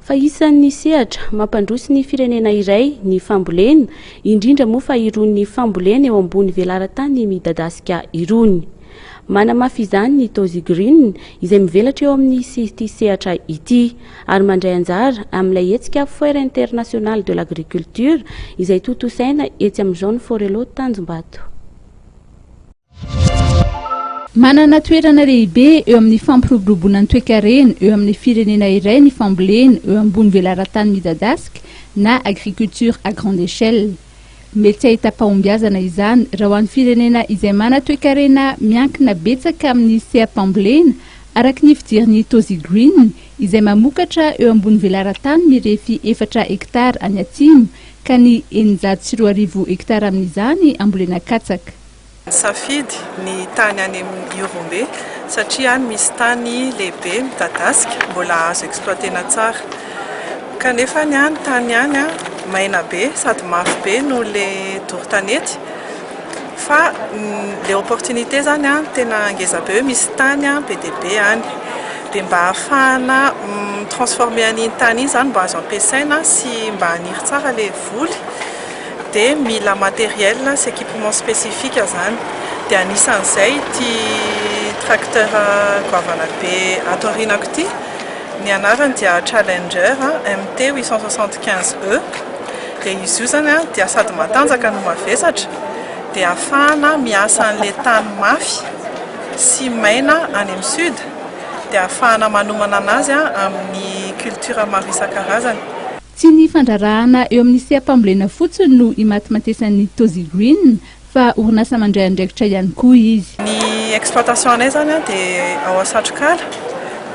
Fa isan'ny sehatra mampandroso ny firenena iray ny fambolena, indrindra moa fa irony fambolena eo ambony velaran-tany midadasika irony. Manamafy izany ny Tozzi Green izay mivelatra eo amin'ny ity sehatra ity ary mandray anjara amin'ilay hetsika Foire Internationale de l'Agriculture izay tontosaina etsy amin'ny Zone Forello Tanjombato. Manana toerana lehibe eo amin'ny fampiroboroboana ny toekarena eo amin'ny firenena iray ny fambolena eo ambony velaran-tany midadasika na agriculture à grande échelle. Mety tsy ahitam-pahombiazana izany raha ho an'ny firenena izay manan-toekarena miankina betsaka amin'ny seha-pambolena araka ny fijerin'ny Tozzi Green izay mamokatra eo ambony velaran-tany mirefy 4 hektara any atsimo ka ny 2600 hektara amin'izany ambolena katsaka. Safidy ny tany any amin'ny Ihorombe satria any misy tany lehibe midadasika mbola azo exploitena tsara, kanefa ny any tany any maina be sady mafy be noho le doro tanety, fa le opportunité zany tena ngeza be hoe misy tany be dia be any, dia mba ahafahana mi-transformer an'iny tany iny zany mba azo ampiasaina sy mba haniry tsara le voly, dia mila matériel sy équipement spécifique zany, dia anisan'izay ity tracteur goavana be ato aorianako ity. Ny anarany dia Challenger MT 875 E, dia izy io zany dia sady matanjaka no mavesatra, dia ahafahana miasa an'ilay tany mafy sy maina any amin'ny sud, dia ahafahana manomana anazy amin'ny culture maro isan-karazany. Tsy ny fandraharahana eo amin'ny seha-pambolena fotsiny no imatimatesan'ny Tozzi Green fa orinasa mandray andraikitra ihany koa izy. Ny exploitation anay zany dia ao Satrokala,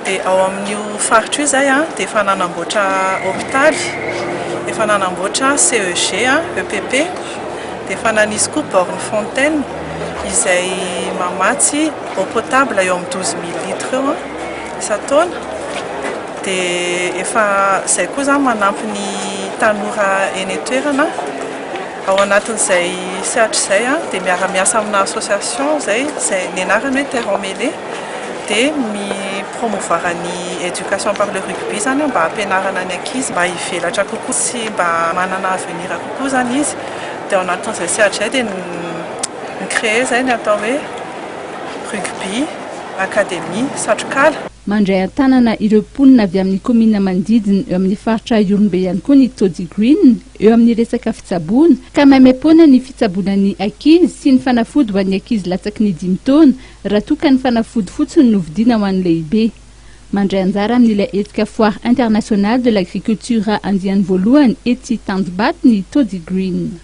dia ao amin'io faritra io izay dia efa nanamboatra hopitaly, efa nanamboatra CEG, EPP, dia efa nanisy koa borne fontaine izay mamatsy eau potable eo amin'ny 12 000 litres eo isan-taona, dia efa izay koa zany manampy ny tanora eny an-toerana. Ao anatin'izay sehatra izay dia miara-miasa amina association izay ny anarany hoe Terre en Mêlée, dia mi-promouvoir ny éducation par le rugby zany mba hampianarana ny ankizy mba hivelatra kokoa sy mba manana avenir kokoa zany izy. Dia ao anatin'izay sehatra izay dia ni-créer izay ny atao hoe rugby académie Satrokala. Mandray an-tanana ireo mponina avy amin'ny kaominina manodidina eo amin'ny faritra Ihorombe ihany koa ny Tozzi Green eo amin'ny resaka fitsaboana, ka maimaim-poana ny fitsaboana ny ankizy sy ny fanafody ho an'ny ankizy latsaky ny 5 taona raha toa ka ny fanafody fotsiny no vidiana ho an'ny lehibe. Mandray anjara amin'ilay hetsika Foire Internationale de l'Agriculture andiany voalohany etsy Tanjombato ny Tozzi Green.